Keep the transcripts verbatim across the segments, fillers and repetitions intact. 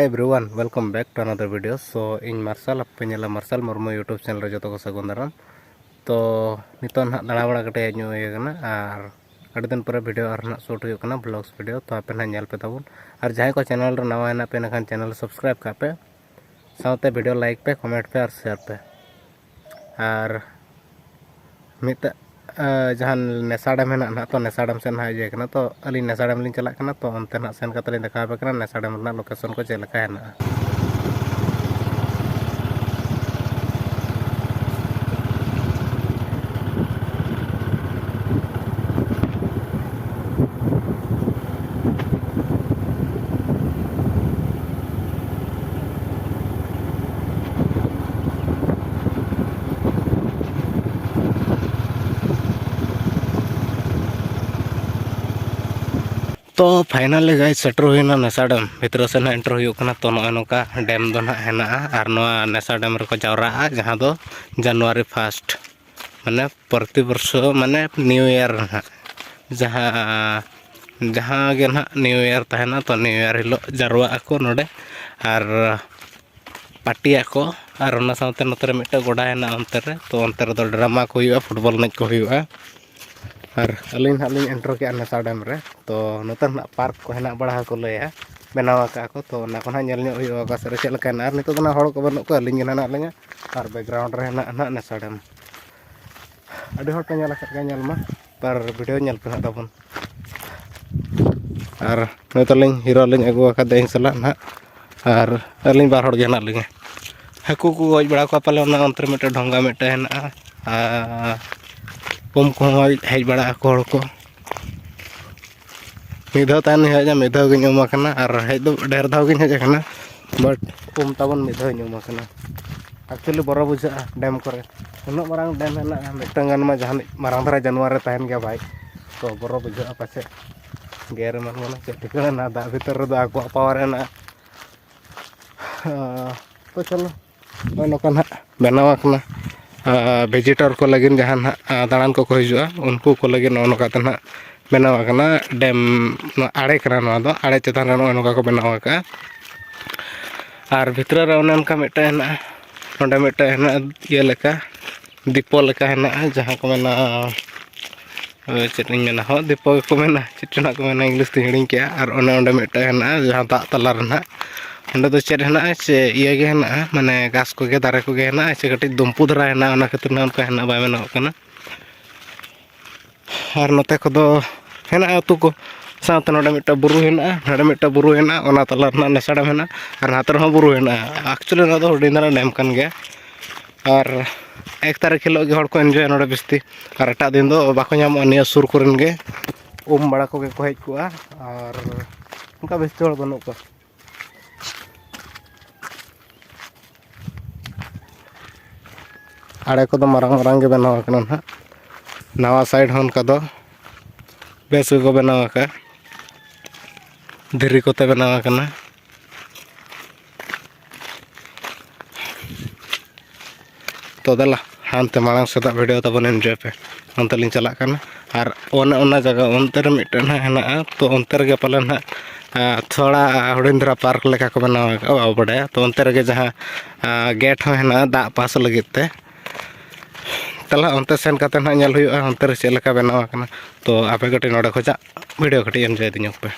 Everyone, welcome back to another video. So, ᱤᱧ ᱢᱟᱨᱥᱟᱞ, ᱟᱯᱮ ᱧᱮᱞᱟ ᱢᱟᱨᱥᱟᱞ ᱢᱩᱨᱢᱩ YouTube channel ᱨᱮ ᱡᱚᱛᱚ ᱠᱚ ᱥᱟᱹᱜᱩᱱ ᱫᱟᱨᱟᱢ᱾ ᱛᱚ, ᱱᱤᱛᱚᱜ ᱱᱟᱦᱟᱜ ᱫᱟᱬᱟ ᱵᱟᱲᱟ ᱠᱟᱹᱴᱤᱡ ᱦᱮᱡ ᱧᱚᱜ ᱦᱩᱭ ᱟᱠᱟᱱᱟ, ᱟᱨ ᱟᱹᱰᱤ ᱫᱤᱱ ᱯᱚᱨᱮ video ᱟᱨ ᱱᱟᱦᱟᱜ shoot ᱦᱩᱭᱩᱜ ᱠᱟᱱᱟ, vlogs video᱾ ᱛᱚ, ᱟᱯᱮ ᱱᱟᱦᱟᱜ ᱧᱮᱞ ᱯᱮ ᱛᱟᱵᱚᱱ, ᱟᱨ ᱡᱟᱦᱟᱸᱭ ᱠᱚ channel ᱨᱮ ᱱᱟᱣᱟ ᱦᱮᱱᱟᱜ ᱯᱮ, ᱮᱱᱠᱷᱟᱱ channel subscribe ᱠᱟᱜ ᱯᱮ, ᱥᱟᱶᱛᱮ video like ᱯᱮ, comment ᱯᱮ ᱟᱨ share ᱯᱮ᱾ ᱟᱨ ᱢᱤᱫᱴᱟᱜ, ᱟ, ᱡᱟᱦᱟᱸ ᱱᱮᱥᱟ ᱰᱮᱢ ᱦᱮᱱᱟᱜ ᱱᱟᱦᱟᱜ, ᱛᱚ ᱱᱮᱥᱟ ᱰᱮᱢ ᱥᱮᱫ ᱱᱟᱦᱟᱜ ᱤᱭᱟᱹ ᱠᱟᱱᱟ, ᱛᱚ ᱟᱹᱞᱤᱧ ᱱᱮᱥᱟ ᱰᱮᱢ ᱞᱤᱧ ᱪᱟᱞᱟᱜ ᱠᱟᱱᱟ, ᱛᱚ ᱚᱱᱛᱮ ᱱᱟᱦᱟᱜ ᱥᱮᱱ ᱠᱟᱛᱮ ᱞᱤᱧ ᱫᱮᱠᱷᱟᱣ ᱟᱯᱮ ᱠᱟᱱᱟ ᱱᱮᱥᱟ ᱰᱮᱢ ᱨᱮᱱᱟᱜ location ᱠᱚ ᱪᱮᱫ ᱞᱮᱠᱟ ᱦᱮᱱᱟᱜᱼᱟ᱾ ᱛᱚ finally guys, ᱥᱮᱴᱮᱨ ᱦᱩᱭᱱᱟ ᱱᱮᱥᱟ ᱰᱮᱢ᱾ ᱵᱷᱤᱛᱨᱤ ᱥᱮᱫ ᱦᱟᱸᱜ enter ᱦᱩᱭᱩᱜ ᱠᱟᱱᱟ᱾ ᱛᱚ ᱱᱚᱜᱼᱚᱭ ᱱᱚᱝᱠᱟ ᱰᱮᱢ ᱫᱚ ᱱᱟᱦᱟᱜ ᱦᱮᱱᱟᱜᱼᱟ, ᱟᱨ ᱱᱚᱣᱟ ᱱᱮᱥᱟ ᱰᱮᱢ ᱨᱮᱠᱚ ᱡᱟᱣᱨᱟᱜᱼᱟ, ᱡᱟᱦᱟᱸ ᱫᱚ January first, ᱢᱟᱱᱮ ᱯᱨᱚᱛᱤ ᱵᱚᱨᱥᱚ, ᱢᱟᱱᱮ new year ᱱᱟᱦᱟᱜ, ᱡᱟᱦᱟᱸ, ᱡᱟᱦᱟᱸ ᱜᱮ ᱱᱟᱦᱟᱜ new year ᱛᱟᱦᱮᱱᱟ, ᱛᱚ new year ᱦᱤᱞᱳᱜ ᱡᱟᱨᱣᱟᱜ ᱟᱠᱚ ᱱᱚᱰᱮ᱾ ᱟᱨ ᱯᱟᱨᱴᱤᱭᱟᱠᱚ᱾ ᱟᱨ ᱚᱱᱟ ᱥᱟᱶᱛᱮ ᱱᱚᱛᱮ ᱨᱮ ᱢᱤᱫᱴᱮᱱ ᱜᱚᱰᱟ ᱦᱮᱱᱟᱜᱼᱟ ᱚᱱᱛᱮ ᱨᱮ, ᱛᱚ ᱚᱱᱛᱮ ᱨᱮᱫᱚ drama ᱠᱚ ᱦᱩᱭᱩᱜᱼᱟ, football ᱮᱱᱮᱡ ᱠᱚ ᱦᱩᱭᱩᱜᱼᱟ᱾ ᱟᱨ ᱟᱹᱞᱤᱧ ᱱᱟᱦᱟᱜ ᱞᱤᱧ enter ᱠᱮᱜᱼᱟ ᱱᱮᱥᱟ ᱰᱮᱢ ᱨᱮ᱾ ᱛᱚ ᱱᱚᱛᱮ ᱨᱮᱱᱟᱜ park ᱠᱚ ᱦᱮᱱᱟᱜ ᱵᱟᱲᱟ ᱠᱚ ᱞᱟᱹᱭᱟ, ᱵᱮᱱᱟᱣ ᱟᱠᱟᱫᱼᱟ ᱠᱚ, ᱛᱚ ᱚᱱᱟ ᱠᱚ ᱱᱟᱦᱟᱜ ᱧᱮᱞ ᱧᱚᱜ ᱦᱩᱭᱩᱜᱼᱟ ᱚᱠᱟ ᱥᱮᱫ ᱨᱮ ᱪᱮᱫ ᱞᱮᱠᱟ ᱦᱮᱱᱟᱜᱼᱟ᱾ ᱟᱨ ᱱᱤᱛᱚᱜ ᱫᱚ ᱱᱟᱦᱟᱜ ᱦᱚᱲ ᱠᱚ ᱵᱟᱹᱱᱩᱜ ᱠᱚᱣᱟ, ᱟᱹᱞᱤᱧ ᱜᱮ ᱱᱟᱦᱟᱜ ᱢᱮᱱᱟᱜ ᱞᱤᱧᱟ᱾ ᱟᱨ background ᱨᱮ ᱦᱮᱱᱟᱜᱼᱟ ᱱᱟᱦᱟᱜ ᱱᱮᱥᱟ ᱰᱮᱢ᱾ ᱟᱹᱰᱤ ᱦᱚᱲ ᱯᱮ ᱧᱮᱞ ᱟᱠᱟᱫ ᱜᱮᱭᱟ, ᱧᱮᱞ ᱢᱟ, ᱟᱨ video ᱧᱮᱞ ᱯᱮ ᱱᱟᱦᱟᱜ ᱛᱟᱵᱚᱱ᱾ ᱟᱨ ᱱᱩᱭ ᱛᱟᱞᱤᱧ hero ᱞᱤᱧ ᱟᱹᱜᱩ ᱟᱠᱟᱫᱮᱭᱟ ᱤᱧ ᱥᱟᱞᱟᱜ ᱱᱟᱦᱟᱜ, ᱟᱨ ᱟᱹᱞᱤᱧ ᱵᱟᱨ ᱦᱚᱲ ᱜᱮ ᱦᱮᱱᱟᱜ ᱞᱤᱧᱟ᱾ ᱦᱟᱹᱠᱩ ᱠᱚ ᱜᱚᱡ ᱵᱟᱲᱟ ᱠᱚᱣᱟ ᱯᱟᱞᱮ, ᱚᱱᱟ ᱚᱱᱛᱮ ᱨᱮ ᱢᱤᱫᱴᱮᱱ ᱰᱷᱚᱸᱜᱟ ᱢᱤᱫᱴᱮᱱ ᱦᱮᱱᱟᱜᱼᱟ, ᱟᱨ ᱩᱢ ᱠᱚᱦᱚᱸ ᱦᱮᱡ ᱵᱟᱲᱟᱜ ᱟᱠᱚ ᱦᱚᱲ ᱠᱚ᱾ ᱢᱤᱫ ᱫᱷᱟᱣ ᱛᱟᱭᱚᱢ ᱞᱤᱧ ᱦᱮᱡ ᱮᱱᱟ, ᱢᱤᱫ ᱫᱷᱟᱣ ᱜᱤᱧ ᱩᱢ ᱟᱠᱟᱱᱟ, ᱟᱨ ᱦᱮᱡ ᱫᱚ ᱰᱷᱮᱨ ᱫᱷᱟᱣ ᱜᱤᱧ ᱦᱮᱡ ᱟᱠᱟᱱᱟ, but ᱩᱢ ᱛᱟᱵᱚᱱ ᱢᱤᱫ ᱫᱷᱟᱣ ᱤᱧ ᱩᱢ ᱟᱠᱟᱱᱟ᱾ Actually ᱵᱚᱨᱚ ᱵᱩᱡᱷᱟᱹᱜᱼᱟ ᱰᱮᱢ ᱠᱚᱨᱮ, ᱩᱱᱟᱹᱜ ᱢᱟᱨᱟᱝ ᱰᱮᱢ ᱦᱮᱱᱟᱜᱼᱟ, ᱢᱤᱫᱴᱟᱝ ᱜᱟᱱ ᱢᱟ ᱡᱟᱦᱟᱱᱤᱡ ᱢᱟᱨᱟᱝ ᱫᱷᱟᱨᱟ ᱡᱟᱱᱣᱟᱨ ᱨᱮ ᱛᱟᱦᱮᱱ ᱜᱮᱭᱟ ᱵᱷᱟᱭ, ᱛᱚ ᱵᱚᱨᱚ ᱵᱩᱡᱷᱟᱹᱜᱼᱟ ᱯᱟᱪᱮᱫ ᱜᱮᱨ ᱮᱢᱟᱱ ᱵᱚᱱᱟ, ᱪᱮᱫ ᱴᱷᱤᱠᱟᱹᱱᱟ, ᱫᱟᱜ ᱵᱷᱤᱛᱟᱹᱨ ᱨᱮᱫᱚ ᱟᱠᱚᱣᱟᱜ power ᱦᱮᱱᱟᱜᱼᱟ᱾ ᱛᱚ ᱪᱚᱞᱚ, ᱱᱚᱜᱼᱚᱭ ᱱᱚᱝᱠᱟ ᱱᱟᱦᱟᱜ ᱵᱮᱱᱟᱣ ᱟᱠᱟᱱᱟ᱾ ᱟᱨ visitor ᱠᱚ ᱞᱟᱹᱜᱤᱫ, ᱡᱟᱦᱟᱸ ᱱᱟᱦᱟᱜ, ᱟᱨ ᱫᱟᱬᱟᱱ ᱠᱚᱠᱚ ᱦᱤᱡᱩᱜᱼᱟ, ᱩᱱᱠᱩ ᱠᱚ ᱞᱟᱹᱜᱤᱫ ᱱᱚᱜᱼᱚ ᱱᱚᱝᱠᱟ ᱛᱮ ᱱᱟᱦᱟᱜ ᱵᱮᱱᱟᱣ ᱟᱠᱟᱱᱟ᱾ ᱰᱮᱢ ᱱᱚᱣᱟ ᱟᱲᱮ ᱠᱟᱱᱟ, ᱱᱚᱣᱟ ᱫᱚ ᱟᱲᱮ ᱪᱮᱛᱟᱱ ᱨᱮ ᱱᱚᱜᱼᱚᱭ ᱱᱚᱝᱠᱟ ᱠᱚ ᱵᱮᱱᱟᱣ ᱟᱠᱟᱫᱼᱟ᱾ ᱟᱨ ᱵᱷᱤᱛᱨᱤ ᱨᱮ ᱚᱱᱮ ᱚᱱᱠᱟ ᱢᱤᱫᱴᱮᱱ ᱦᱮᱱᱟᱜᱼᱟ, ᱱᱚᱰᱮ ᱢᱤᱫᱴᱮᱱ ᱦᱮᱱᱟᱜᱼᱟ, ᱤᱭᱟᱹ ᱞᱮᱠᱟ, ᱫᱤᱯᱚ ᱞᱮᱠᱟ ᱦᱮᱱᱟᱜᱼᱟ, ᱡᱟᱦᱟᱸ ᱠᱚ ᱢᱮᱱᱟ, ᱳᱭ ᱪᱮᱫ ᱤᱧ ᱢᱮᱱᱟ, ᱦᱚᱸ, ᱫᱤᱯᱚ ᱜᱮᱠᱚ ᱢᱮᱱᱟ, ᱪᱮᱫ ᱨᱮᱱᱟᱜ ᱠᱚ ᱢᱮᱱᱟ, ᱤᱝᱞᱤᱥ ᱛᱮ ᱦᱤᱲᱤᱧ ᱠᱮᱜᱼᱟ᱾ ᱟᱨ ᱚᱱᱮ ᱚᱸᱰᱮ ᱢᱤᱫᱴᱮᱱ ᱦᱮᱱᱟᱜᱼᱟ, ᱡᱟᱦᱟᱸ ᱫᱟᱜ ᱛᱟᱞᱟ ᱨᱮ ᱦᱮᱱᱟᱜ, ᱚᱸᱰᱮ ᱫᱚ ᱪᱮᱫ ᱦᱮᱱᱟᱜᱼᱟ, ᱪᱮ ᱤᱭᱟᱹ ᱜᱮ ᱦᱮᱱᱟᱜᱼᱟ, ᱢᱟᱱᱮ ᱜᱷᱟᱥ ᱠᱚᱜᱮ, ᱫᱟᱨᱮ ᱠᱚᱜᱮ ᱦᱮᱱᱟᱜᱼᱟ, ᱪᱮ ᱠᱟᱹᱴᱤᱡ ᱫᱩᱢᱯᱩ ᱫᱷᱟᱨᱟ ᱦᱮᱱᱟᱜᱼᱟ, ᱚᱱᱟ ᱠᱷᱟᱹᱛᱤᱨ ᱱᱟᱜ ᱚᱱᱠᱟ ᱦᱮᱱᱟᱜ ᱵᱟᱭ ᱢᱮᱱᱚᱜ ᱠᱟᱱᱟ᱾ ᱟᱨ ᱱᱚᱛᱮ ᱠᱚᱫᱚ ᱦᱮᱱᱟᱜᱼᱟ ᱟᱹᱛᱩ ᱠᱚ, ᱥᱟᱶᱛᱮ ᱱᱚᱰᱮ ᱢᱤᱫᱴᱟᱝ ᱵᱩᱨᱩ ᱦᱮᱱᱟᱜᱼᱟ, ᱱᱚᱰᱮ ᱢᱤᱫᱴᱟᱝ ᱵᱩᱨᱩ ᱦᱮᱱᱟᱜᱼᱟ, ᱚᱱᱟ ᱛᱟᱞᱟ ᱨᱮᱱᱟᱜ ᱱᱟᱥᱮᱲᱮᱢ ᱦᱮᱱᱟᱜᱼᱟ, ᱟᱨ ᱱᱟᱛᱮ ᱨᱮᱦᱚᱸ ᱵᱩᱨᱩ ᱦᱮᱱᱟᱜᱼᱟ᱾ ᱮᱠᱪᱩᱭᱮᱞᱤ ᱱᱚᱣᱟ ᱫᱚ ᱦᱩᱰᱤᱧ ᱫᱷᱟᱨᱟ ᱰᱮᱢ ᱠᱟᱱ ᱜᱮᱭᱟ᱾ ᱟᱨ ᱮᱠ ᱛᱟᱹᱨᱤᱠᱷ ᱦᱤᱞᱳᱜ ᱜᱮ ᱦᱚᱲ ᱠᱚ ᱮᱱᱡᱚᱭᱟ ᱱᱚᱰᱮ ᱵᱤᱥᱛᱤ, ᱟᱨ ᱮᱴᱟᱜ ᱫᱤᱱ ᱫᱚ ᱵᱟᱠᱚ ᱧᱟᱢᱚᱜᱼᱟ᱾ ᱱᱤᱭᱟᱹ ᱥᱩᱨ ᱠᱚᱨᱮᱱ ᱜᱮ ᱩᱢ ᱵᱟᱲᱟ ᱠᱚᱜᱮ ᱠᱚ ᱦᱮᱡ ᱠᱚᱜᱼᱟ, ᱟᱨ ᱚᱱᱠᱟ ᱵᱤᱥᱛᱤ ᱦᱚᱲ ᱵᱟᱹᱱᱩᱜ ᱠᱚᱣᱟ᱾ ᱟᱲᱮ ᱠᱚᱫᱚ ᱢᱟᱨᱟᱝ ᱢᱟᱨᱟᱝ ᱜᱮ ᱵᱮᱱᱟᱣ ᱟᱠᱟᱱᱟ ᱱᱟᱦᱟᱜ᱾ ᱱᱟᱣᱟ ᱥᱟᱭᱤᱰ ᱦᱚᱸ ᱚᱱᱠᱟ ᱫᱚ ᱵᱮᱥ ᱜᱮᱠᱚ ᱵᱮᱱᱟᱣ ᱟᱠᱟᱫᱼᱟ, ᱫᱷᱤᱨᱤ ᱠᱚᱛᱮ ᱵᱮᱱᱟᱣ ᱟᱠᱟᱱᱟ᱾ ᱛᱚ ᱫᱮᱞᱟ, ᱦᱟᱱᱛᱮ ᱢᱟᱲᱟᱝ ᱥᱮᱫᱟᱜ ᱵᱷᱤᱰᱤᱭᱳ ᱛᱟᱵᱚᱱ ᱮᱱᱡᱚᱭ ᱯᱮ᱾ ᱚᱱᱛᱮ ᱞᱤᱧ ᱪᱟᱞᱟᱜ ᱠᱟᱱᱟ᱾ ᱟᱨ ᱚᱱᱮ ᱚᱱᱟ ᱡᱟᱭᱜᱟ ᱚᱱᱛᱮ ᱨᱮ ᱢᱤᱫᱴᱮᱱ ᱦᱟᱸᱜ ᱦᱮᱱᱟᱜᱼᱟ, ᱛᱚ ᱚᱱᱛᱮ ᱨᱮᱜᱮ ᱯᱟᱞᱮᱱ ᱦᱟᱸᱜ, ᱟᱸ, ᱛᱷᱚᱲᱟ ᱦᱩᱰᱤᱧ ᱫᱷᱟᱨᱟ ᱯᱟᱨᱠ ᱞᱮᱠᱟ ᱠᱚ ᱵᱮᱱᱟᱣ ᱟᱠᱟᱫᱼᱟ, ᱵᱟᱵᱚ ᱵᱟᱰᱟᱭᱟ᱾ ᱛᱚ ᱚᱱᱛᱮ ᱨᱮᱜᱮ ᱡᱟᱦᱟᱸ, ᱟᱸ, ᱜᱮᱴ ᱦᱚᱸ ᱦᱮᱱᱟᱜᱼᱟ ᱫᱟᱜ ᱯᱟᱥ ᱞᱟᱹᱜᱤᱫ ᱛᱮ᱾ ᱛᱟᱦᱚᱞᱮ ᱚᱱᱛᱮ ᱥᱮᱱ ᱠᱟᱛᱮ ᱦᱟᱸᱜ ᱧᱮᱞ ᱦᱩᱭᱩᱜᱼᱟ, ᱚᱱᱛᱮ ᱨᱮ ᱪᱮᱫ ᱞᱮᱠᱟ ᱵᱮᱱᱟᱣ ᱟᱠᱟᱱᱟ᱾ ᱛᱚ ᱟᱯᱮ ᱠᱟᱹᱴᱤᱡ ᱱᱚᱰᱮ ᱠᱷᱚᱱᱟᱜ ᱵᱷᱤᱰᱤᱭᱳ ᱠᱟᱹᱴᱤᱡ ᱮᱱᱡᱚᱭ ᱤᱫᱤ ᱧᱚᱜ ᱯᱮ᱾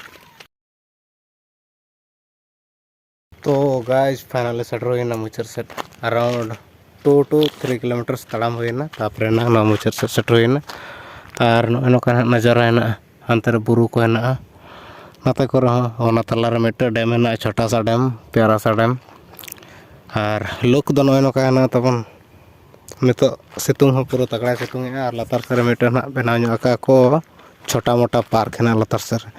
ᱛᱚ ᱜᱟᱭᱥ, ᱯᱷᱟᱭᱱᱟᱞᱤ ᱥᱮᱴᱮᱨ ᱦᱩᱭᱱᱟ ᱢᱩᱪᱟᱹᱫ ᱥᱮᱫ᱾ Around two to three kilometers ᱛᱟᱲᱟᱢ ᱦᱩᱭᱱᱟ, ᱛᱟᱨᱯᱚᱨᱮ ᱱᱟᱜ ᱱᱚᱣᱟ ᱢᱩᱪᱟᱹᱫ ᱥᱮᱫ ᱥᱮᱴᱮᱨ ᱦᱩᱭᱱᱟ᱾ ᱟᱨ ᱱᱚᱜᱼᱚᱭ ᱱᱚᱝᱠᱟ ᱱᱟᱜ ᱱᱟᱡᱟᱨᱟ ᱦᱮᱱᱟᱜᱼᱟ, ᱦᱟᱱᱛᱮ ᱨᱮ ᱵᱩᱨᱩ ᱠᱚ ᱦᱮᱱᱟᱜᱼᱟ, ᱱᱚᱛᱮ ᱠᱚᱨᱮ ᱦᱚᱸ᱾ ᱚᱱᱟ ᱛᱟᱞᱟ ᱨᱮ ᱢᱤᱫᱴᱮᱱ ᱰᱮᱢ ᱦᱮᱱᱟᱜᱼᱟ, ᱪᱷᱳᱴᱟ ᱥᱟ ᱰᱮᱢ, ᱯᱮᱭᱟᱨᱟ ᱥᱟ ᱰᱮᱢ᱾ ᱟᱨ ᱞᱩᱠ ᱫᱚ ᱱᱚᱜᱼᱚᱭ ᱱᱚᱝᱠᱟ ᱦᱮᱱᱟᱜᱼᱟ ᱛᱟᱵᱚᱱ᱾ ᱱᱤᱛᱚᱜ ᱥᱤᱛᱩᱝ ᱦᱚᱸ ᱯᱩᱨᱟᱹ ᱛᱟᱜᱲᱟᱭ ᱥᱤᱛᱩᱝ ᱮᱜᱼᱟ, ᱟᱨ ᱞᱟᱛᱟᱨ ᱥᱮᱫ ᱨᱮ ᱢᱤᱫᱴᱮᱱ ᱦᱟᱸᱜ ᱵᱮᱱᱟᱣ ᱧᱚᱜ ᱟᱠᱟᱫ ᱠᱚ ᱪᱷᱳᱴᱟ ᱢᱳᱴᱟ ᱯᱟᱨᱠ ᱦᱮᱱᱟᱜᱼᱟ ᱞᱟᱛᱟᱨ ᱥᱮᱫ ᱨᱮ᱾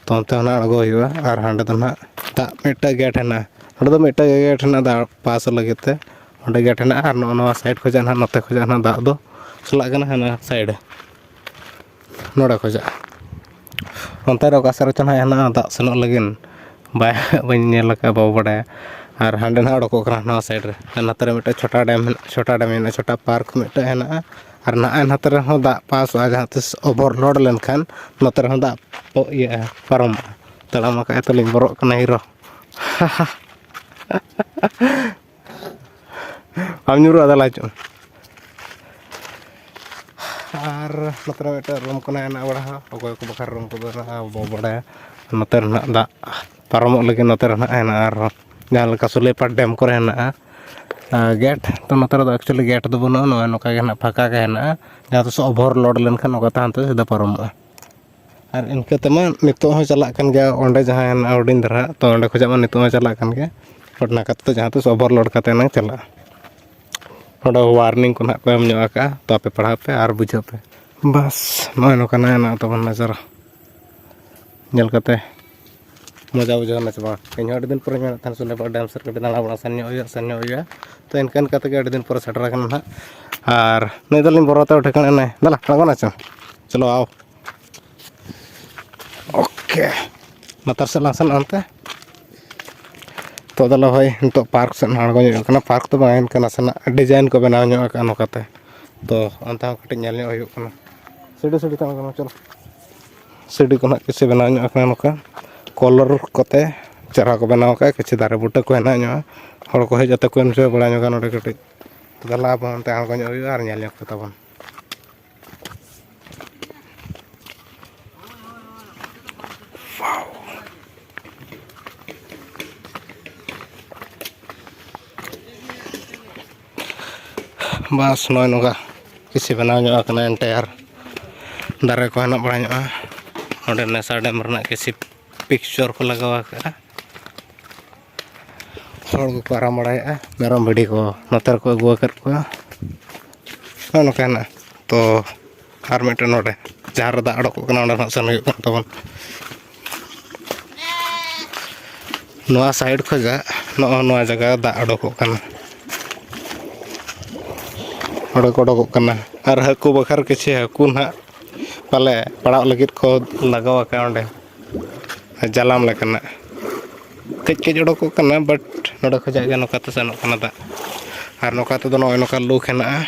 ᱛᱚ ᱚᱱᱛᱮ ᱦᱚᱸ ᱱᱟᱜ ᱟᱬᱜᱚ ᱦᱩᱭᱩᱜᱼᱟ᱾ ᱟᱨ ᱦᱟᱸᱰᱮ ᱫᱚ ᱱᱟᱜ ᱫᱟᱜ ᱢᱤᱫᱴᱮᱡ ᱜᱮᱴ ᱦᱮᱱᱟᱜᱼᱟ, ᱱᱚᱸᱰᱮ ᱫᱚ ᱢᱤᱫᱴᱮᱡ ᱜᱮ ᱜᱮᱴ ᱦᱮᱱᱟᱜᱼᱟ ᱫᱟᱜ ᱯᱟᱥ ᱞᱟᱹᱜᱤᱫ ᱛᱮ᱾ ᱚᱸᱰᱮ ᱜᱮᱴ ᱦᱮᱱᱟᱜᱼᱟ, ᱟᱨ ᱱᱚᱜᱼᱚ ᱱᱚᱣᱟ ᱥᱟᱭᱤᱰ ᱠᱷᱚᱱᱟᱜ ᱱᱟᱜ ᱱᱚᱛᱮ ᱠᱷᱚᱱᱟᱜ ᱱᱟᱜ ᱫᱟᱜ ᱫᱚ ᱪᱟᱞᱟᱜ ᱠᱟᱱᱟ ᱦᱟᱱᱟ ᱥᱟᱭᱤᱰ᱾ ᱱᱚᱰᱮ ᱠᱷᱚᱱᱟᱜ ᱚᱱᱛᱮ ᱨᱮ ᱚᱠᱟ ᱥᱮᱫ ᱨᱮᱪᱚ ᱱᱟᱜ ᱦᱮᱱᱟᱜᱼᱟ ᱫᱟᱜ ᱥᱮᱱᱚᱜ ᱞᱟᱹᱜᱤᱫ, ᱵᱟᱭ, ᱵᱟᱹᱧ ᱧᱮᱞ ᱟᱠᱟᱫᱼᱟ, ᱵᱟᱵᱚ ᱵᱟᱰᱟᱭᱟ᱾ ᱟᱨ ᱦᱟᱸᱰᱮ ᱱᱟᱜ ᱚᱰᱚᱠᱚᱜ ᱠᱟᱱᱟ ᱱᱚᱣᱟ ᱥᱟᱭᱤᱰ ᱨᱮ, ᱟᱨ ᱱᱚᱛᱮ ᱨᱮ ᱢᱤᱫᱴᱮᱱ ᱪᱷᱳᱴᱟ ᱰᱮᱢ ᱦᱮᱱᱟᱜᱼᱟ, ᱪᱷᱳᱴᱟ ᱰᱮᱢ ᱦᱮᱱᱟᱜᱼᱟ, ᱪᱷᱳᱴᱟ ᱯᱟᱨᱠ ᱢᱤᱫᱴᱮᱱ ᱦᱮᱱᱟᱜᱼᱟ᱾ ᱟᱨ ᱱᱟᱜᱼᱟᱭ ᱱᱟᱛᱮ ᱨᱮᱦᱚᱸ ᱫᱟᱜ ᱯᱟᱥᱚᱜᱼᱟ, ᱡᱟᱦᱟᱸ ᱛᱤᱥ ᱳᱵᱷᱟᱨᱞᱳᱰ ᱞᱮᱱᱠᱷᱟᱱ ᱱᱚᱛᱮ ᱨᱮᱦᱚᱸ ᱫᱟᱜ ᱤᱭᱟᱹᱜᱼᱟ, ᱯᱟᱨᱚᱢᱚᱜᱼᱟ᱾ ᱛᱟᱲᱟᱢ ᱟᱠᱟᱫ ᱛᱚᱞᱤᱧ ᱵᱚᱨᱚᱜ ᱠᱟᱱᱟ ᱦᱤᱨᱳ᱾ ᱟᱢ ᱧᱩᱨᱩᱜᱼᱟ, ᱫᱮᱞᱟ ᱦᱤᱡᱩᱜ ᱢᱮ᱾ ᱟᱨ ᱱᱚᱛᱮ ᱨᱮ ᱢᱤᱫᱴᱮᱱ ᱨᱩᱢ ᱠᱚ ᱦᱮᱱᱟᱜ ᱵᱟᱲᱟ, ᱚᱠᱚᱭ ᱠᱚ ᱵᱟᱠᱷᱨᱟ ᱨᱩᱢ ᱠᱚᱫᱚ ᱦᱮᱱᱟᱜᱼᱟ, ᱵᱟᱵᱚ ᱵᱟᱲᱟᱭᱟ᱾ ᱱᱚᱛᱮ ᱨᱮ ᱦᱮᱱᱟᱜ ᱫᱟᱜ ᱯᱟᱨᱚᱢᱚᱜ ᱞᱟᱹᱜᱤᱫ, ᱱᱚᱛᱮ ᱨᱮ ᱦᱮᱱᱟᱜᱼᱟ ᱟᱨᱦᱚᱸ ᱡᱟᱦᱟᱸ ᱞᱮᱠᱟ ᱥᱩᱞᱮᱯᱟᱨ ᱰᱮᱢ ᱠᱚᱨᱮ ᱦᱮᱱᱟᱜᱼᱟ ᱜᱮᱴ, ᱛᱚ ᱱᱚᱛᱮ ᱨᱮᱫᱚ ᱮᱠᱪᱩᱭᱮᱞᱤ ᱜᱮᱴ ᱫᱚ ᱵᱟᱹᱱᱩᱜᱼᱟ᱾ ᱱᱚᱜᱼᱚᱭ ᱱᱚᱝᱠᱟ ᱜᱮ ᱦᱮᱱᱟᱜᱼᱟ, ᱯᱷᱟᱸᱠᱟ ᱜᱮ ᱦᱮᱱᱟᱜᱼᱟ᱾ ᱡᱟᱦᱟᱸ ᱛᱤᱥ ᱚᱵᱷᱟᱨᱞᱳᱰ ᱞᱮᱱᱠᱷᱟᱱ ᱱᱚᱝᱠᱟ ᱛᱮ ᱦᱟᱱᱛᱮ ᱥᱤᱫᱷᱟᱹ ᱯᱟᱨᱚᱢᱚᱜᱼᱟ᱾ ᱟᱨ ᱤᱱᱠᱟᱹ ᱛᱮᱢᱟ ᱱᱤᱛᱚᱜ ᱦᱚᱸ ᱪᱟᱞᱟᱜ ᱠᱟᱱ ᱜᱮᱭᱟ, ᱚᱸᱰᱮ ᱡᱟᱦᱟᱸ ᱦᱮᱱᱟᱜᱼᱟ ᱦᱩᱰᱤᱧ ᱫᱷᱟᱨᱟ, ᱛᱚ ᱚᱸᱰᱮ ᱠᱷᱚᱱᱟᱜ ᱢᱟ ᱱᱤᱛᱚᱜ ᱦᱚᱸ ᱪᱟᱞᱟᱜ ᱠᱟᱱ ᱜᱮᱭᱟ᱾ ᱵᱟᱴ ᱱᱟᱠᱟ ᱛᱮᱫᱚ ᱡᱟᱦᱟᱸ ᱛᱤᱥ ᱚᱵᱷᱟᱨᱞᱳᱰ ᱠᱟᱛᱮ ᱮᱱᱟᱝ ᱪᱟᱞᱟᱜᱼᱟ᱾ ᱱᱚᱰᱮ ᱣᱟᱨᱱᱤᱝ ᱠᱚ ᱱᱟᱦᱟᱜ ᱠᱚ ᱮᱢ ᱧᱚᱜ ᱟᱠᱟᱫᱼᱟ, ᱛᱚ ᱟᱯᱮ ᱯᱟᱲᱦᱟᱣ ᱯᱮ ᱟᱨ ᱵᱩᱡᱷᱟᱹᱣ ᱯᱮ᱾ ᱵᱟᱥ, ᱱᱚᱜᱼᱚᱭ ᱱᱚᱝᱠᱟᱱᱟᱜ ᱦᱮᱱᱟᱜ ᱛᱟᱵᱚᱱ ᱱᱟᱡᱟᱨᱟ᱾ ᱧᱮᱞ ᱠᱟᱛᱮ ᱢᱚᱡᱟ ᱵᱩᱡᱷᱟᱹᱣ ᱮᱱᱟ ᱥᱮ ᱵᱟᱝ? ᱤᱧ ᱦᱚᱸ ᱟᱹᱰᱤ ᱫᱤᱱ ᱯᱚᱨᱮᱧ ᱢᱮᱱᱮᱫ ᱛᱟᱦᱮᱱ ᱥᱩᱞᱮᱯᱟᱨ ᱰᱮᱢ ᱥᱮᱫ ᱠᱟᱹᱴᱤᱡ ᱫᱟᱬᱟ ᱵᱟᱲᱟ ᱥᱮᱱ ᱧᱚᱜ ᱦᱩᱭᱩᱜᱼᱟ, ᱥᱮᱱ ᱧᱚᱜ ᱦᱩᱭᱩᱜᱼᱟ᱾ ᱛᱚ ᱤᱱᱠᱟᱹ ᱤᱱᱠᱟᱹ ᱛᱮᱜᱮ ᱟᱹᱰᱤ ᱫᱤᱱ ᱯᱚᱨᱮ ᱥᱮᱴᱮᱨ ᱟᱠᱟᱱᱟ ᱱᱟᱦᱟᱜ᱾ ᱟᱨ ᱱᱩᱭ ᱫᱚᱞᱤᱧ ᱵᱚᱨᱚ ᱛᱮ ᱴᱷᱤᱠᱟᱹᱱ ᱮᱱᱟᱭ᱾ ᱫᱮᱞᱟ, ᱟᱬᱜᱚᱱᱟ ᱪᱚ᱾ ᱪᱚᱞᱚ, ᱟᱣ᱾ ᱳᱠᱮ, ᱞᱟᱛᱟᱨ ᱥᱮᱫ ᱞᱟᱝ ᱥᱮᱱᱚᱜᱼᱟ ᱚᱱᱛᱮ᱾ ᱛᱚ ᱫᱮᱞᱟ ᱦᱳᱭ, ᱱᱤᱛᱚᱜ ᱯᱟᱨᱠ ᱥᱮᱫ ᱟᱬᱜᱚ ᱧᱚᱜ ᱠᱟᱱᱟ᱾ ᱯᱟᱨᱠ ᱫᱚ ᱵᱟᱝ, ᱮᱱᱠᱷᱟᱱ ᱱᱟᱥᱮᱱᱟᱜ ᱰᱤᱡᱟᱭᱤᱱ ᱠᱚ ᱵᱮᱱᱟᱣ ᱧᱚᱜ ᱟᱠᱟᱫᱼᱟ ᱱᱚᱝᱠᱟᱛᱮ᱾ ᱛᱚ ᱚᱱᱛᱮ ᱦᱚᱸ ᱠᱟᱹᱴᱤᱡ ᱧᱮᱞ ᱧᱚᱜ ᱦᱩᱭᱩᱜ ᱠᱟᱱᱟ᱾ ᱥᱤᱰᱤ ᱥᱤᱰᱤ ᱛᱮ ᱟᱬᱜᱚᱱᱟ, ᱪᱚᱞᱚ᱾ ᱥᱤᱰᱤ ᱠᱚ ᱱᱟᱦᱟᱜ ᱠᱤᱪᱷᱩ ᱵᱮᱱᱟᱣ ᱧᱚᱜ ᱟᱠᱟᱱᱟ ᱱᱚᱝᱠᱟ᱾ ᱠᱚᱞᱚᱨ ᱠᱚᱛᱮ ᱪᱮᱦᱨᱟ ᱠᱚ ᱵᱮᱱᱟᱣ ᱟᱠᱟᱫᱼᱟ᱾ ᱠᱤᱪᱷᱩ ᱫᱟᱨᱮ ᱵᱩᱴᱟᱹ ᱠᱚ ᱦᱮᱱᱟᱜ ᱧᱚᱜᱼᱟ᱾ ᱦᱚᱲ ᱠᱚ ᱦᱮᱡ ᱠᱟᱛᱮ ᱠᱚ ᱮᱱᱡᱚᱭ ᱵᱟᱲᱟ ᱧᱚᱜᱟ ᱱᱚᱰᱮ ᱠᱟᱹᱴᱤᱡ᱾ ᱛᱚ ᱫᱮᱞᱟ ᱟᱵᱚ ᱚᱱᱛᱮ ᱟᱬᱜᱚ ᱧᱚᱜ ᱦᱩᱭᱩᱜᱼᱟ ᱟᱨ ᱧᱮᱞ ᱧᱚᱜ ᱠᱚ ᱛᱟᱵᱚᱱ᱾ ᱵᱟᱥ, ᱱᱚᱜᱼᱚᱭ ᱱᱚᱝᱠᱟ ᱠᱤᱪᱷᱩ ᱵᱮᱱᱟᱣ ᱧᱚᱜ ᱟᱠᱟᱱᱟ ᱮᱱᱴᱟᱭᱟᱨ᱾ ᱫᱟᱨᱮ ᱠᱚ ᱦᱮᱱᱟᱜ ᱵᱟᱲᱟ ᱧᱚᱜᱼᱟ᱾ ᱚᱸᱰᱮ ᱱᱮᱥᱟ ᱰᱮᱢ ᱨᱮᱱᱟᱜ ᱠᱤᱪᱷᱩ ᱯᱤᱠᱪᱚᱨ ᱠᱚ ᱞᱟᱜᱟᱣ ᱟᱠᱟᱫᱼᱟ᱾ ᱦᱚᱲ ᱠᱚᱠᱚ ᱟᱨᱟᱢ ᱵᱟᱲᱟᱭᱮᱫᱼᱟ, ᱢᱮᱨᱚᱢ ᱵᱷᱤᱰᱤ ᱠᱚ ᱱᱚᱛᱮ ᱨᱮᱠᱚ ᱟᱹᱜᱩ ᱟᱠᱟᱫ ᱠᱚᱣᱟ᱾ ᱱᱚᱜᱼᱚ ᱱᱚᱝᱠᱟ ᱦᱮᱱᱟᱜᱼᱟ᱾ ᱛᱚ ᱟᱨ ᱢᱤᱫᱴᱮᱱ ᱱᱚᱰᱮ ᱡᱟᱦᱟᱸ ᱨᱮ ᱫᱟᱜ ᱚᱰᱚᱠᱚᱜ ᱠᱟᱱᱟ, ᱚᱸᱰᱮ ᱱᱟᱜ ᱥᱮᱱ ᱦᱩᱭᱩᱜ ᱠᱟᱱ ᱛᱟᱵᱚᱱ᱾ ᱱᱚᱣᱟ ᱥᱟᱭᱤᱰ ᱠᱷᱚᱱᱟᱜ ᱱᱚᱜᱼᱚ ᱱᱚᱣᱟ ᱡᱟᱭᱜᱟ ᱫᱟᱜ ᱚᱰᱚᱠᱚᱜ ᱠᱟᱱᱟ, ᱚᱰᱚᱠ ᱚᱰᱚᱠᱚᱜ ᱠᱟᱱᱟ᱾ ᱟᱨ ᱦᱟᱹᱠᱩ ᱵᱟᱠᱷᱨᱟ ᱠᱤᱪᱷᱩ ᱦᱟᱹᱠᱩ ᱱᱟᱦᱟᱜ ᱯᱟᱞᱮ ᱯᱟᱲᱟᱜ ᱞᱟᱹᱜᱤᱫ ᱠᱚ ᱞᱟᱜᱟᱣ ᱟᱠᱟᱫᱼᱟ ᱚᱸᱰᱮ ᱡᱟᱞᱟᱢ ᱞᱮᱠᱟᱱᱟᱜ᱾ ᱠᱟᱹᱡ ᱠᱟᱹᱡ ᱚᱰᱚᱠᱚᱜ ᱠᱟᱱᱟ, but ᱱᱚᱰᱮ ᱠᱷᱚᱱᱟᱜ ᱜᱮ ᱱᱚᱝᱠᱟ ᱛᱮ ᱥᱮᱱᱚᱜ ᱠᱟᱱᱟ ᱫᱟᱜ᱾ ᱟᱨ ᱱᱚᱝᱠᱟ ᱛᱮᱫᱚ ᱱᱚᱜᱼᱚᱭ ᱱᱚᱝᱠᱟ ᱞᱩᱠ ᱦᱮᱱᱟᱜᱼᱟ᱾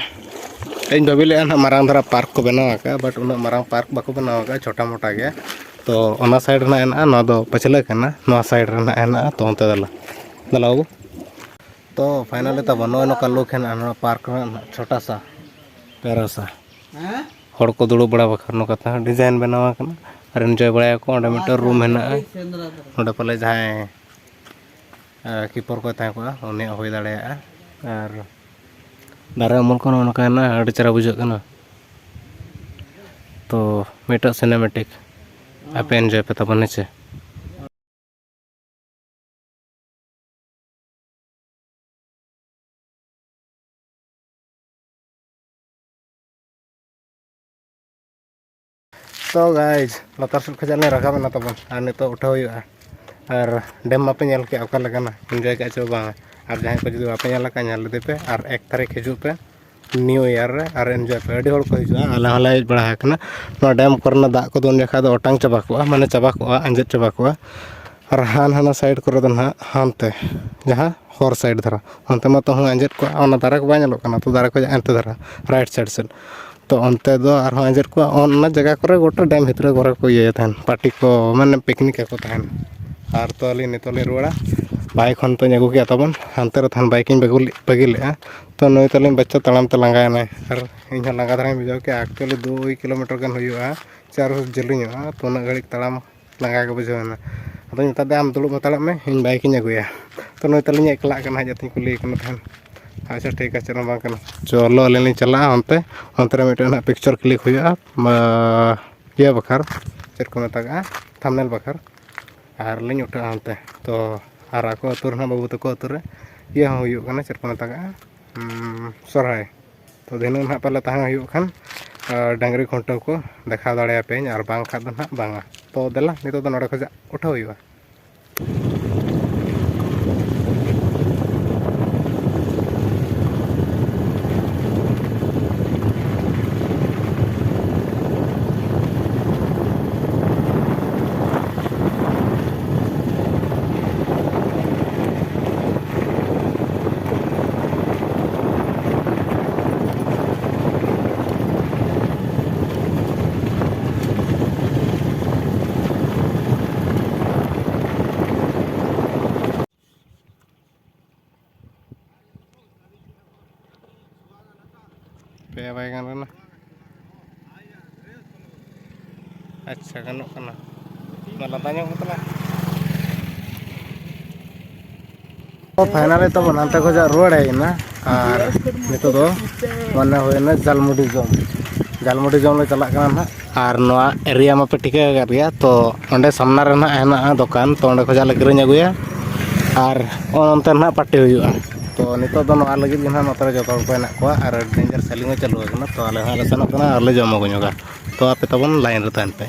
ᱤᱧ ᱵᱷᱟᱹᱵᱤ ᱞᱮᱫᱼᱟ ᱱᱟᱦᱟᱜ ᱢᱟᱨᱟᱝ ᱫᱷᱟᱨᱟ ᱯᱟᱨᱠ ᱠᱚ ᱵᱮᱱᱟᱣ ᱟᱠᱟᱫᱼᱟ, but ᱩᱱᱟᱹᱜ ᱢᱟᱨᱟᱝ ᱯᱟᱨᱠ ᱵᱟᱠᱚ ᱵᱮᱱᱟᱣ ᱟᱠᱟᱫᱼᱟ, ᱪᱷᱳᱴᱟ ᱢᱳᱴᱟ ᱜᱮ᱾ ᱛᱚ ᱚᱱᱟ ᱥᱟᱭᱤᱰ ᱨᱮᱱᱟᱜ ᱦᱮᱱᱟᱜᱼᱟ, ᱱᱚᱣᱟ ᱫᱚ ᱯᱟᱹᱪᱷᱞᱟᱹ ᱠᱟᱱᱟ, ᱱᱚᱣᱟ ᱥᱟᱭᱤᱰ ᱨᱮᱱᱟᱜ ᱦᱮᱱᱟᱜᱼᱟ᱾ ᱛᱚ ᱚᱱᱛᱮ ᱫᱮᱞᱟ ᱫᱮᱞᱟ ᱵᱟᱹᱵᱩ᱾ ᱛᱚ finally ᱛᱟᱵᱚᱱ ᱱᱚᱜᱼᱚᱭ ᱱᱚᱝᱠᱟ look ᱦᱮᱱᱟᱜᱼᱟ ᱱᱚᱣᱟ park ᱨᱮᱱᱟᱜ ᱱᱟᱦᱟᱜ, ᱪᱷᱳᱴᱟ ᱥᱟ, ᱯᱮᱨᱟ ᱥᱟ᱾ ᱦᱮᱸ? ᱦᱚᱲ ᱠᱚ ᱫᱩᱲᱩᱵ ᱵᱟᱲᱟ ᱵᱟᱠᱷᱨᱟ ᱱᱚᱝᱠᱟ ᱛᱮᱦᱚᱸ design ᱵᱮᱱᱟᱣ ᱟᱠᱟᱱᱟ᱾ ᱟᱨ enjoy ᱵᱟᱲᱟᱭᱟᱠᱚ᱾ ᱚᱸᱰᱮ ᱢᱤᱫᱴᱮᱱ room ᱦᱮᱱᱟᱜᱼᱟ᱾ ᱱᱚᱸᱰᱮ ᱯᱟᱞᱮ ᱡᱟᱦᱟᱸᱭ, ᱟ, keeper ᱠᱚᱭ ᱛᱟᱦᱮᱸ ᱠᱚᱜᱼᱟ, ᱩᱱᱤᱭᱟᱜ ᱦᱩᱭ ᱫᱟᱲᱮᱭᱟᱜᱼᱟ᱾ ᱟᱨ ᱫᱟᱨᱮ ᱩᱢᱩᱞ ᱠᱚ ᱱᱚᱜᱼᱚ ᱱᱚᱝᱠᱟ ᱦᱮᱱᱟᱜᱼᱟ, ᱟᱹᱰᱤ ᱪᱮᱦᱨᱟ ᱵᱩᱡᱷᱟᱹᱜ ᱠᱟᱱᱟ᱾ ᱛᱚ ᱢᱤᱫᱴᱟᱝ cinematic ᱟᱯᱮ enjoy ᱯᱮ ᱛᱟᱵᱚᱱ, ᱦᱮᱸ ᱥᱮ᱾ ᱛᱚ guys, ᱞᱟᱛᱟᱨ ᱥᱮᱫ ᱠᱷᱚᱱᱟᱜ ᱞᱮ ᱨᱟᱠᱟᱵ ᱮᱱᱟ ᱛᱟᱵᱚᱱ, ᱟᱨ ᱱᱤᱛᱚᱜ ᱩᱴᱷᱟᱹᱣ ᱦᱩᱭᱩᱜᱼᱟ᱾ ᱟᱨ dam ᱢᱟᱯᱮ ᱧᱮᱞ ᱠᱮᱜᱼᱟ ᱚᱠᱟ ᱞᱮᱠᱟᱱᱟ, enjoy ᱠᱮᱜᱼᱟ ᱪᱮ ᱵᱟᱝᱟ? ᱟᱨ ᱡᱟᱦᱟᱸᱭ ᱠᱚ ᱡᱩᱫᱤ ᱵᱟᱯᱮ ᱧᱮᱞ ᱟᱠᱟᱫᱼᱟ, ᱧᱮᱞ ᱤᱫᱤ ᱯᱮ, ᱟᱨ ᱮᱠ ᱛᱟᱹᱨᱤᱠᱷ ᱦᱤᱡᱩᱜ ᱯᱮ, New Year ᱨᱮ, ᱟᱨ enjoy ᱯᱮ᱾ ᱟᱹᱰᱤ ᱦᱚᱲ ᱠᱚ ᱦᱤᱡᱩᱜᱼᱟ, ᱟᱞᱮ ᱦᱚᱸᱞᱮ ᱦᱮᱡ ᱵᱟᱲᱟ ᱟᱠᱟᱱᱟ᱾ ᱱᱚᱣᱟ dam ᱠᱚᱨᱮᱱᱟᱜ ᱫᱟᱜ ᱠᱚᱫᱚ ᱩᱱ ᱡᱚᱠᱷᱟᱡ ᱫᱚ ᱚᱴᱟᱝ ᱪᱟᱵᱟ ᱠᱚᱜᱼᱟ, ᱢᱟᱱᱮ ᱪᱟᱵᱟ ᱠᱚᱜᱼᱟ, ᱟᱸᱡᱮᱫ ᱪᱟᱵᱟ ᱠᱚᱜᱼᱟ᱾ ᱟᱨ ᱦᱟᱱ ᱦᱟᱱᱟ side ᱠᱚᱨᱮ ᱫᱚ ᱱᱟᱦᱟᱜ ᱦᱟᱱᱛᱮ ᱡᱟᱦᱟᱸ ᱦᱚᱨ side ᱫᱷᱟᱨᱟ, ᱚᱱᱛᱮ ᱢᱟ ᱛᱚ ᱦᱚᱸ ᱟᱸᱡᱮᱫ ᱠᱚᱜᱼᱟ, ᱚᱱᱟ ᱫᱟᱨᱮ ᱠᱚ ᱵᱟᱭ ᱧᱮᱞᱚᱜ ᱠᱟᱱᱟ, ᱛᱚ ᱫᱟᱨᱮ ᱠᱚ ᱦᱟᱱᱛᱮ ᱫᱷᱟᱨᱟ, right side ᱥᱮᱫ᱾ ᱛᱚ ᱚᱱᱛᱮ ᱫᱚ ᱟᱨᱦᱚᱸ ᱟᱸᱡᱮᱫ ᱠᱚᱜᱼᱟ, ᱚᱱᱟ ᱡᱟᱭᱜᱟ ᱠᱚᱨᱮ ᱜᱚᱴᱟ dam ᱵᱷᱤᱛᱨᱤ ᱠᱚᱨᱮ ᱠᱚ ᱤᱭᱟᱹᱭᱟ ᱛᱟᱦᱮᱱ, party ᱠᱚ, ᱢᱟᱱᱮ picnic ᱟᱠᱚ ᱛᱟᱦᱮᱱ᱾ ᱟᱨ ᱛᱚ ᱟᱹᱞᱤᱧ ᱱᱤᱛᱚᱜ ᱞᱤᱧ ᱨᱩᱣᱟᱹᱲᱟ, bike ᱦᱚᱸ ᱱᱤᱛᱚᱜ ᱤᱧ ᱟᱹᱜᱩ ᱠᱮᱜᱼᱟ ᱛᱟᱵᱚᱱ, ᱦᱟᱱᱛᱮ ᱨᱮ ᱛᱟᱦᱮᱱ bike ᱤᱧ ᱵᱟᱹᱜᱤ ᱞᱮᱫ, ᱵᱟᱹᱜᱤ ᱞᱮᱫᱼᱟ᱾ ᱛᱚ ᱱᱩᱭ ᱛᱟᱹᱞᱤᱧ ᱵᱟᱪᱪᱟ ᱛᱟᱲᱟᱢ ᱛᱮ ᱞᱟᱸᱜᱟᱭᱮᱱᱟᱭ, ᱟᱨ ᱤᱧ ᱦᱚᱸ ᱞᱟᱸᱜᱟ ᱫᱷᱟᱨᱟᱧ ᱵᱩᱡᱷᱟᱹᱣ ᱠᱮᱜᱼᱟ᱾ Actually ᱫᱩᱭ kilometer ᱜᱟᱱ ᱦᱩᱭᱩᱜᱼᱟ, ᱪᱟᱨ ᱡᱮᱞᱮᱧᱚᱜᱼᱟ, ᱛᱚ ᱩᱱᱟᱹᱜ ᱜᱷᱟᱹᱲᱤᱡ ᱛᱟᱲᱟᱢ ᱞᱟᱸᱜᱟ ᱜᱮ ᱵᱩᱡᱷᱟᱹᱣ ᱮᱱᱟ᱾ ᱟᱫᱚᱧ ᱢᱮᱛᱟ ᱫᱮᱭᱟ, "ᱟᱢ ᱫᱩᱲᱩᱵ ᱦᱟᱛᱟᱲᱚᱜ ᱢᱮ, ᱤᱧ bike ᱤᱧ ᱟᱹᱜᱩᱭᱟ᱾" ᱛᱚ ᱱᱩᱭ ᱛᱟᱹᱞᱤᱧ ᱮᱠᱞᱟᱜ ᱠᱟᱱᱟ, ᱦᱮᱡ ᱠᱟᱛᱮᱧ ᱠᱩᱞᱤᱭᱮ ᱠᱟᱱᱟ ᱛᱟᱦᱮᱱ᱾ ᱟᱪᱪᱷᱟ ᱴᱷᱤᱠ ᱜᱮᱭᱟ, ᱪᱮᱫ ᱦᱚᱸ ᱵᱟᱝ ᱠᱟᱱᱟ, ᱪᱚᱞᱚ ᱟᱹᱞᱤᱧ ᱞᱤᱧ ᱪᱟᱞᱟᱜᱼᱟ ᱚᱱᱛᱮ, ᱚᱱᱛᱮ ᱨᱮ ᱢᱤᱫᱴᱮᱱ ᱦᱟᱸᱜ picture click ᱦᱩᱭᱩᱜᱼᱟ, ᱢᱟ, ᱤᱭᱟᱹ ᱵᱟᱠᱷᱨᱟ, ᱪᱮᱫ ᱠᱚ ᱢᱮᱛᱟᱜᱟᱜᱼᱟ, thumbnail ᱵᱟᱠᱷᱨᱟ᱾ ᱟᱨ ᱞᱤᱧ ᱩᱴᱷᱟᱹᱜᱼᱟ ᱚᱱᱛᱮ᱾ ᱛᱚ ᱟᱨ ᱟᱠᱚ ᱟᱹᱛᱩ ᱨᱮᱦᱚᱸ, ᱵᱟᱹᱵᱩ ᱛᱟᱠᱚ ᱟᱹᱛᱩ ᱨᱮ ᱤᱭᱟᱹ ᱦᱚᱸ ᱦᱩᱭᱩᱜ ᱠᱟᱱᱟ, ᱪᱮᱫ ᱠᱚ ᱢᱮᱛᱟᱜᱟᱜᱼᱟ, ᱩᱸ, ᱥᱚᱨᱦᱟᱭ᱾ ᱛᱚ ᱫᱷᱤᱱᱟᱹᱝ ᱱᱟᱦᱟᱜ ᱯᱟᱞᱮ ᱛᱟᱦᱮᱸ ᱦᱩᱭᱩᱜ ᱠᱷᱟᱱ, ᱟᱨ ᱰᱟᱹᱝᱨᱤ ᱠᱷᱩᱱᱴᱟᱹᱣ ᱠᱚ ᱫᱮᱠᱷᱟᱣ ᱫᱟᱲᱮᱭᱟᱯᱮᱭᱟᱹᱧ, ᱟᱨ ᱵᱟᱝᱠᱷᱟᱱ ᱫᱚ ᱱᱟᱦᱟᱜ ᱵᱟᱝᱟ᱾ ᱛᱚ ᱫᱮᱞᱟ, ᱱᱤᱛᱚᱜ ᱫᱚ ᱱᱚᱰᱮ ᱠᱷᱚᱱᱟᱜ ᱩᱴᱷᱟᱹᱣ ᱦᱩᱭᱩᱜᱼᱟ᱾ ᱵᱟᱭ ᱜᱟᱱ ᱠᱟᱱᱟ᱾ ᱟᱪᱪᱷᱟ, ᱜᱟᱱᱚᱜ ᱠᱟᱱᱟ᱾ ᱚᱱᱟ ᱞᱟᱸᱫᱟ ᱧᱚᱜ ᱠᱟᱛᱮ ᱞᱟᱝ ᱯᱷᱟᱭᱱᱟᱞᱤ ᱛᱟᱵᱚᱱ ᱦᱟᱱᱛᱮ ᱠᱷᱚᱱᱟᱜ ᱨᱩᱣᱟᱹᱲ ᱦᱮᱡ ᱮᱱᱟ᱾ ᱟᱨ ᱱᱤᱛᱚᱜ ᱫᱚ ᱢᱟᱱᱮ ᱦᱩᱭᱱᱟ ᱡᱟᱞᱢᱩᱰᱤ ᱡᱚᱢ᱾ ᱡᱟᱞᱢᱩᱰᱤ ᱡᱚᱢ ᱞᱮ ᱪᱟᱞᱟᱜ ᱠᱟᱱᱟ ᱱᱟᱦᱟᱜ᱾ ᱟᱨ ᱱᱚᱣᱟ ᱮᱨᱤᱭᱟ ᱢᱟᱯᱮ ᱴᱷᱤᱠᱟᱹ ᱟᱠᱟᱫ ᱜᱮᱭᱟ᱾ ᱛᱚ ᱚᱸᱰᱮ ᱥᱟᱢᱱᱟ ᱨᱮ ᱱᱟᱦᱟᱜ ᱦᱮᱱᱟᱜᱼᱟ ᱫᱚᱠᱟᱱ, ᱛᱚ ᱚᱸᱰᱮ ᱠᱷᱚᱱᱟᱜ ᱞᱮ ᱠᱤᱨᱤᱧ ᱟᱹᱜᱩᱭᱟ᱾ ᱟᱨ ᱚᱱᱛᱮ ᱱᱟᱦᱟᱜ ᱯᱟᱨᱴᱤ ᱦᱩᱭᱩᱜᱼᱟ᱾ ᱛᱚ ᱱᱤᱛᱚᱜ ᱫᱚ ᱱᱚᱣᱟ ᱞᱟᱹᱜᱤᱫ ᱜᱮ ᱱᱟᱦᱟᱜ ᱱᱚᱛᱮ ᱨᱮ ᱡᱚᱛᱚ ᱦᱚᱲ ᱠᱚ ᱦᱮᱱᱟᱜ ᱠᱚᱣᱟ᱾ ᱟᱨ ᱰᱮᱧᱡᱟᱨ ᱥᱮᱞᱤᱝ ᱦᱚᱸ ᱪᱟᱹᱞᱩ ᱟᱠᱟᱱᱟ᱾ ᱛᱚ ᱟᱞᱮ ᱦᱚᱸ ᱞᱮ ᱥᱮᱱᱚᱜ ᱠᱟᱱᱟ ᱟᱨ ᱞᱮ ᱡᱚᱢ ᱟᱹᱜᱩ ᱧᱚᱜᱟ᱾ ᱛᱚ ᱟᱯᱮ ᱛᱟᱵᱚᱱ ᱞᱟᱭᱤᱱ ᱨᱮ ᱛᱟᱦᱮᱱ ᱯᱮ᱾